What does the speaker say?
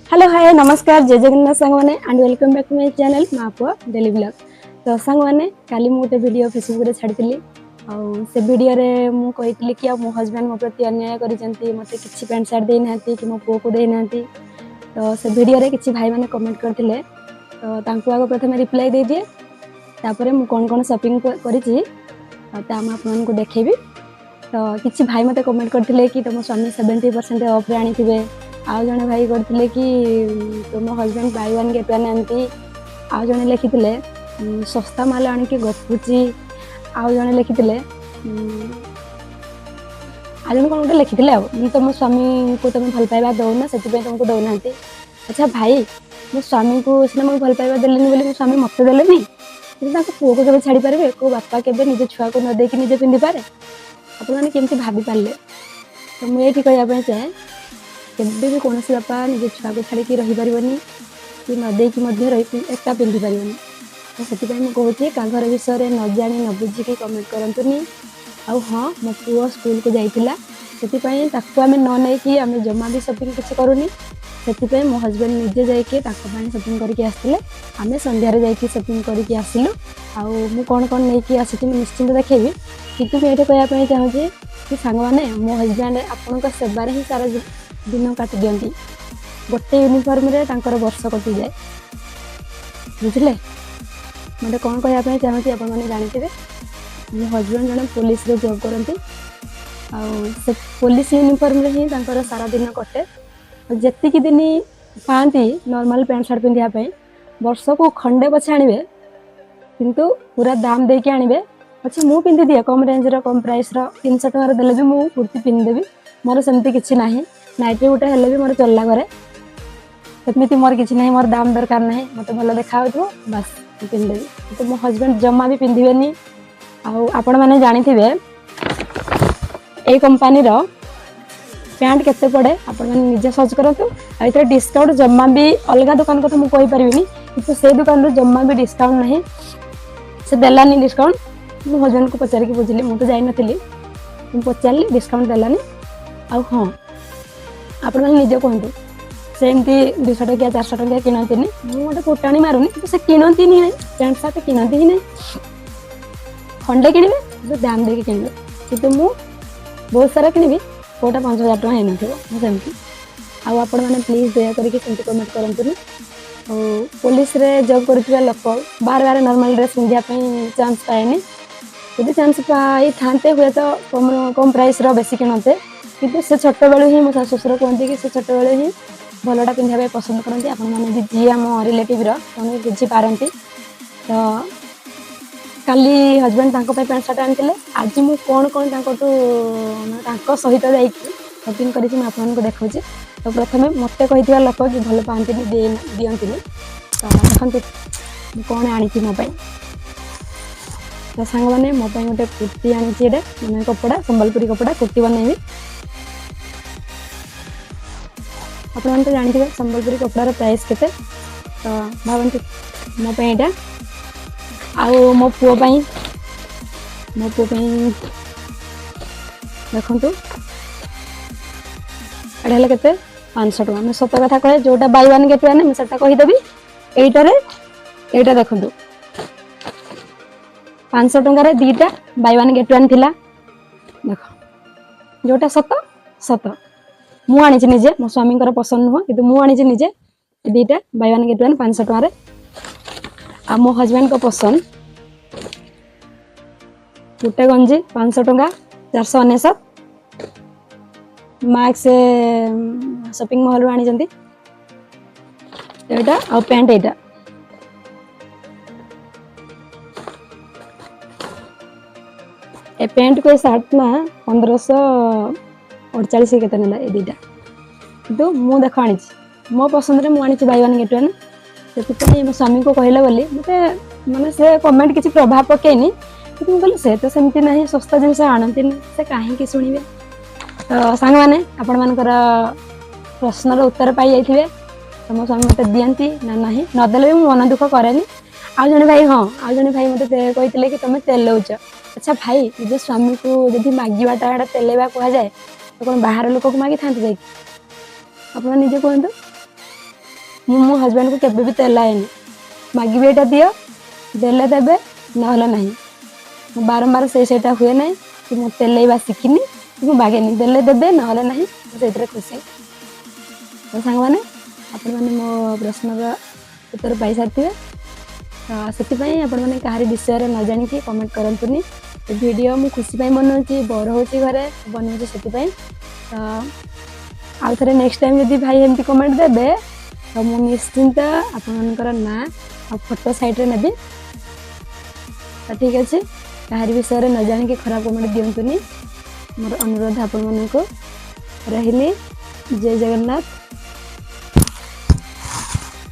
Hello, ହାଏ, ନମସ୍କାର, ଜୟ ଜଗନ୍ନାଥ ସାଙ୍ଗମାନେ and welcome back to my channel ମା ପୁଅ ଡେଲି ବ୍ଲଗ୍। ତ ସାଙ୍ଗମାନେ, କାଲି ମୁଁ ଗୋଟେ ଭିଡ଼ିଓ ଫେସବୁକ୍ରେ ଛାଡ଼ିଥିଲି ଆଉ ସେ ଭିଡ଼ିଓରେ ମୁଁ କହିଥିଲି କି ଆଉ ମୋ ହଜବେଣ୍ଡ ମୋ ପ୍ରତି ଅନ୍ୟାୟ କରିଛନ୍ତି, ମୋତେ କିଛି ପ୍ୟାଣ୍ଟ ସାର୍ଟ ଦେଇନାହାନ୍ତି କି ମୋ ପୁଅକୁ ଦେଇନାହାନ୍ତି। ତ ସେ ଭିଡ଼ିଓରେ କିଛି ଭାଇମାନେ କମେଣ୍ଟ କରିଥିଲେ, ତ ତାଙ୍କୁ ଆଗ ପ୍ରଥମେ ରିପ୍ଲାଏ ଦେଇଦିଏ, ତାପରେ ମୁଁ କ'ଣ କ'ଣ ସପିଂ କରିଛି ଆଉ ତା ମୁଁ ଆପଣମାନଙ୍କୁ ଦେଖେଇବି। ତ କିଛି ଭାଇ ମୋତେ କମେଣ୍ଟ କରିଥିଲେ କି ତୁମ ସ୍ୱାମୀ 70% ଅଫ୍ରେ ଆଣିଥିବେ। ଆଉ ଜଣେ ଭାଇ କରିଥିଲେ କି ତୁମ husband Bai one get one ଆଣନ୍ତି। ଆଉ ଜଣେ ଲେଖିଥିଲେ ଶସ୍ତା ମାଲ ଆଣିକି ଗପୁଛି। ଆଉ ଜଣେ ଲେଖିଥିଲେ, ଆଉ ଜଣେ କ'ଣ ଗୋଟେ ଲେଖିଥିଲେ, ଆଉ ତମ ସ୍ୱାମୀଙ୍କୁ ତମେ ଭଲ ପାଇବା ଦେଉନ, ସେଥିପାଇଁ ତମକୁ ଦେଉନାହାନ୍ତି। ଆଚ୍ଛା ଭାଇ, ମୋ ସ୍ୱାମୀଙ୍କୁ ସିନା ମୁଁ ଭଲ ପାଇବା ଦେଲିନି ବୋଲି ମୋ ସ୍ୱାମୀ ମୋତେ ଦେଲେନି, କିନ୍ତୁ ତାଙ୍କ ପୁଅକୁ କେବେ ଛାଡ଼ିପାରିବେ? କେଉଁ ବାପା କେବେ ନିଜ ଛୁଆକୁ ନ ଦେଇକି ନିଜେ ପିନ୍ଧିପାରେ? ଆପଣମାନେ କେମିତି ଭାବିପାରିଲେ? ତ ମୁଁ ଏଇଠି କହିବା ପାଇଁ ଚାହେଁ, କେବେ ବି କୌଣସି ବାପା ନିଜ ଛୁଆକୁ ଛାଡ଼ିକି ରହିପାରିବନି କି ନ ଦେଇକି ମଧ୍ୟ ରହି ଏକା ପିନ୍ଧିପାରିବନି। ତ ସେଥିପାଇଁ ମୁଁ କହୁଛି, କାହା ଘର ବିଷୟରେ ନ ଜାଣି ନ ବୁଝିକି କମେଣ୍ଟ କରନ୍ତୁନି। ଆଉ ହଁ, ମୋ ପୁଅ ସ୍କୁଲକୁ ଯାଇଥିଲା, ସେଥିପାଇଁ ତାକୁ ଆମେ ନ ନେଇକି ଆମେ ଜମା ବି ସପିଂ କିଛି କରୁନି। ସେଥିପାଇଁ ମୋ ହଜବେଣ୍ଡ ନିଜେ ଯାଇକି ତାଙ୍କ ପାଇଁ ସପିଂ କରିକି ଆସିଥିଲେ। ଆମେ ସନ୍ଧ୍ୟାରେ ଯାଇକି ସପିଂ କରିକି ଆସିଲୁ। ଆଉ ମୁଁ କ'ଣ କ'ଣ ନେଇକି ଆସିଛି ମୁଁ ନିଶ୍ଚିନ୍ତ ଦେଖେଇବି, କିନ୍ତୁ ମୁଁ ଏଇଠି କହିବା ପାଇଁ ଚାହୁଁଛି କି ସାଙ୍ଗମାନେ, ମୋ ହଜବେଣ୍ଡ ଆପଣଙ୍କ ସେବାରେ ହିଁ ସାରା ଦିନ କାଟି ଦିଅନ୍ତି। ଗୋଟେ ୟୁନିଫର୍ମରେ ତାଙ୍କର ବର୍ଷ କଟିଯାଏ, ବୁଝିଲେ? ମୋତେ କ'ଣ କହିବା ପାଇଁ ଚାହୁଁଛି ଆପଣମାନେ ଜାଣିଥିବେ। ମୋ ହଜବେଣ୍ଡ ଜଣେ ପୋଲିସରେ ଜବ୍ କରନ୍ତି ଆଉ ସେ ପୋଲିସ ୟୁନିଫର୍ମରେ ହିଁ ତାଙ୍କର ସାରା ଦିନ କଟେ। ଯେତିକି ଦିନ ପାଆନ୍ତି ନର୍ମାଲ ପ୍ୟାଣ୍ଟ ସାର୍ଟ ପିନ୍ଧିବା ପାଇଁ, ବର୍ଷକୁ ଖଣ୍ଡେ ପଛେ ଆଣିବେ, କିନ୍ତୁ ପୁରା ଦାମ ଦେଇକି ଆଣିବେ। ପଛେ ମୁଁ ପିନ୍ଧିଦିଏ କମ୍ ରେଞ୍ଜର, କମ୍ ପ୍ରାଇସ୍ର, 300 ଟଙ୍କାର ଦେଲେ ବି ମୁଁ କୁର୍ତ୍ତି ପିନ୍ଧିଦେବି, ମୋର ସେମିତି କିଛି ନାହିଁ। ନାଇଟି ଗୋଟେ ହେଲେ ବି ମୋର ଚଲିଲା ଘରେ, ସେମିତି ମୋର କିଛି ନାହିଁ। ମୋର ଦାମ ଦରକାର ନାହିଁ, ମୋତେ ଭଲ ଦେଖାଯାଉଥିବ ବାସ୍, ମୁଁ ପିନ୍ଧିଦେବି। କିନ୍ତୁ ମୋ ହଜବେଣ୍ଡ ଜମା ବି ପିନ୍ଧିବେନି। ଆଉ ଆପଣମାନେ ଜାଣିଥିବେ ଏଇ କମ୍ପାନୀର ପ୍ୟାଣ୍ଟ କେତେ ପଡ଼େ, ଆପଣମାନେ ନିଜେ ସର୍ଚ୍ଚ କରନ୍ତୁ। ଆଉ ଏଥିରେ ଡିସକାଉଣ୍ଟ ଜମା ବି, ଅଲଗା ଦୋକାନ କଥା ମୁଁ କହିପାରିବିନି, କିନ୍ତୁ ସେଇ ଦୋକାନରୁ ଜମା ବି ଡିସକାଉଣ୍ଟ ନାହିଁ। ସେ ଦେଲାନି ଡିସକାଉଣ୍ଟ। ମୁଁ ହଜବେଣ୍ଡକୁ ପଚାରିକି ବୁଝିଲି, ମୁଁ ତ ଯାଇନଥିଲି, ମୁଁ ପଚାରିଲି, ଡିସକାଉଣ୍ଟ ଦେଲାନି। ଆଉ ହଁ, ଆପଣମାନେ ନିଜେ କୁହନ୍ତୁ, ସେ ଏମିତି 200 ଟଙ୍କିଆ 400 ଟଙ୍କିଆ କିଣନ୍ତିନି। ମୁଁ ଗୋଟେ ଫୁଟାଣି ମାରୁନି, କିନ୍ତୁ ସେ କିଣନ୍ତିନି ନାହିଁ, ପ୍ୟାଣ୍ଟ ସାର୍ଟ କିଣନ୍ତି ହିଁ ନାହିଁ। ଖଣ୍ଡେ କିଣିବେ କିନ୍ତୁ ଦାମ ଦେଇକି କିଣିବେ। କିନ୍ତୁ ମୁଁ ବହୁତ ସାରା କିଣିବି, କେଉଁଟା 5000 ଟଙ୍କା ହେଇନଥିବ, ମୁଁ ସେମିତି। ଆଉ ଆପଣମାନେ ପ୍ଲିଜ୍ ଦୟା କରିକି ସେମିତି କମେଣ୍ଟ କରନ୍ତୁନି। ଆଉ ପୋଲିସରେ ଜବ୍ କରୁଥିବା ଲୋକ ବାର ବାର ନର୍ମାଲ ଡ୍ରେସ୍ ପିନ୍ଧିବା ପାଇଁ ଚାନ୍ସ ପାଏନି। ଯଦି ଚାନ୍ସ ପାଇଥାନ୍ତେ, ହୁଏତ କମ୍ କମ୍ ପ୍ରାଇସ୍ର ବେଶୀ କିଣନ୍ତେ। କିନ୍ତୁ ସେ ଛୋଟବେଳୁ ହିଁ, ମୋ ଶାଶୁ ଶ୍ୱଶୁର କୁହନ୍ତି କି ସେ ଛୋଟବେଳୁ ହିଁ ଭଲଟା ପିନ୍ଧିବା ପାଇଁ ପସନ୍ଦ କରନ୍ତି। ଆପଣମାନେ ବି ଯିଏ ଆମ ରିଲେଟିଭ୍ର, ସେମାନେ ବୁଝିପାରନ୍ତି। ତ କାଲି ହଜବେଣ୍ଡ ତାଙ୍କ ପାଇଁ ପ୍ୟାଣ୍ଟ ସାର୍ଟ ଆଣିଥିଲେ। ଆଜି ମୁଁ କ'ଣ କ'ଣ ତାଙ୍କଠୁ, ମାନେ ତାଙ୍କ ସହିତ ଯାଇକି ସପିଂ କରିଛି, ମୁଁ ଆପଣମାନଙ୍କୁ ଦେଖାଉଛି। ତ ପ୍ରଥମେ ମୋତେ କହିଥିବା ଲୋକ କି ଭଲ ପାଆନ୍ତିନି, ଦିଅନ୍ତିନି, ତ ଦେଖନ୍ତୁ ମୁଁ କ'ଣ ଆଣିଛି ମୋ ପାଇଁ। ତ ସାଙ୍ଗମାନେ, ମୋ ପାଇଁ ଗୋଟେ କୁର୍ତ୍ତି ଆଣିଛି। ଏଇଟା ମାନେ କପଡ଼ା ସମ୍ବଲପୁରୀ କପଡ଼ା, କୁର୍ତ୍ତି ବନେଇବି। ଆପଣମାନେ ତ ଜାଣିଥିବେ ସମ୍ବଲପୁରୀ କପଡ଼ାର ପ୍ରାଇସ୍ କେତେ। ତ ଭାବନ୍ତୁ, ମୋ ପାଇଁ ଏଇଟା। ଆଉ ମୋ ପୁଅ ପାଇଁ, ମୋ ପୁଅ ପାଇଁ ଦେଖନ୍ତୁ, ଏଇଟା ହେଲା କେତେ? 500 ଟଙ୍କା। ମୁଁ ସତ କଥା କହେ, ଯୋଉଟା ବାଇ ୱାନ୍ ଗେଟ୍ ୱାନ୍ ମୁଁ ସେଟା କହିଦେବି। ଏଇଟାରେ ଏଇଟା ଦେଖନ୍ତୁ, 500 ଟଙ୍କାରେ ଦୁଇଟା ବାଇ ୱାନ୍ ଗେଟ୍ ୱାନ୍ ଥିଲା। ଦେଖ, ଯୋଉଟା ସତ ସତ, ମୁଁ ଆଣିଛି ନିଜେ। ମୋ ସ୍ୱାମୀଙ୍କର ପସନ୍ଦ ନୁହଁ, କିନ୍ତୁ ମୁଁ ଆଣିଛି ନିଜେ ଏ ଦୁଇଟା ବାଇ ୱାନ୍ ଗେଟ୍ ୱାନ୍ 500 ଟଙ୍କାରେ। ଆଉ ମୋ ହଜବେଣ୍ଡଙ୍କ ପସନ୍ଦ ଗୋଟେ ଗଞ୍ଜି, 500 ଟଙ୍କା, 499, ମାକ୍ସ ସପିଂ ମହଲରୁ ଆଣିଛନ୍ତି ଏଇଟା। ଆଉ ପ୍ୟାଣ୍ଟ ଏଇଟା, ଏ ପ୍ୟାଣ୍ଟକୁ ଏ ସାର୍ଟ ନା 1548 କେତେ ନେଲା ଏ ଦୁଇଟା। କିନ୍ତୁ ମୁଁ ଦେଖ ଆଣିଛି, ମୋ ପସନ୍ଦରେ ମୁଁ ଆଣିଛି ବାଇ ୱାନ୍ ଗେଟ୍ ୱାନ୍। ସେଥିପାଇଁ ମୋ ସ୍ୱାମୀଙ୍କୁ କହିଲେ ବୋଲି ମୋତେ ମାନେ ସେ କମେଣ୍ଟ କିଛି ପ୍ରଭାବ ପକେଇନି। କିନ୍ତୁ ମୁଁ କହିଲି, ସେ ତ ସେମିତି ନାହିଁ, ଶସ୍ତା ଜିନିଷ ଆଣନ୍ତିନି, ସେ କାହିଁକି ଶୁଣିବେ? ତ ସାଙ୍ଗମାନେ, ଆପଣମାନଙ୍କର ପ୍ରଶ୍ନର ଉତ୍ତର ପାଇଯାଇଥିବେ, ତ ମୋ ସ୍ୱାମୀ ମୋତେ ଦିଅନ୍ତି ନା ନାହିଁ। ନଦେଲେ ବି ମୁଁ ମନ ଦୁଃଖ କରେନି। ଆଉ ଜଣେ ଭାଇ, ହଁ, ଆଉ ଜଣେ ଭାଇ ମୋତେ କହିଥିଲେ କି ତମେ ତେଲଉଛ। ଆଚ୍ଛା ଭାଇ, ନିଜ ସ୍ୱାମୀକୁ ଯଦି ମାଗିବାଟା ଏଇଟା ତେଲେଇବା କୁହାଯାଏ, ତ କ'ଣ ବାହାର ଲୋକକୁ ମାଗିଥାନ୍ତି ଯାଇକି? ଆପଣ ନିଜେ କୁହନ୍ତୁ। ମୁଁ ମୋ ହଜବେଣ୍ଡକୁ କେବେ ବି ତେଲାଏନି। ମାଗିବି ଏଇଟା ଦିଅ, ଦେଲେ ଦେବେ, ନହେଲେ ନାହିଁ। ମୁଁ ବାରମ୍ବାର ସେଇଟା ହୁଏ ନାହିଁ କି ମୁଁ ତେଲେଇବା ଶିଖିନି କି ମୁଁ ମାଗେନି। ଦେଲେ ଦେବେ, ନହେଲେ ନାହିଁ, ମୁଁ ସେଇଥିରେ ଖୁସି। ତ ସାଙ୍ଗମାନେ, ଆପଣମାନେ ମୋ ପ୍ରଶ୍ନର ଉତ୍ତର ପାଇସାରିଥିବେ। ତ ସେଥିପାଇଁ ଆପଣମାନେ କାହାରି ବିଷୟରେ ନ ଜାଣିକି କମେଣ୍ଟ କରନ୍ତୁନି। ଏ ଭିଡ଼ିଓ ମୁଁ ଖୁସି ପାଇଁ ବନଉଛି, ବୋର୍ ହେଉଛି ଘରେ, ବନଉଛି ସେଥିପାଇଁ। ତ ଆଉ ଥରେ ନେକ୍ସଟ ଟାଇମ୍ ଯଦି ଭାଇ ଏମିତି କମେଣ୍ଟ ଦେବେ, ତ ମୁଁ ନିଶ୍ଚିନ୍ତ ଆପଣମାନଙ୍କର ନାଁ ଆଉ ଫଟୋ ସାଇଡ଼୍ରେ ନେବି। ତ ଠିକ୍ ଅଛି, କାହାରି ବିଷୟରେ ନ ଜାଣିକି ଖରାପ କମେଣ୍ଟ ଦିଅନ୍ତୁନି, ମୋର ଅନୁରୋଧ ଆପଣମାନଙ୍କୁ। ରହିଲି, ଜୟ ଜଗନ୍ନାଥ।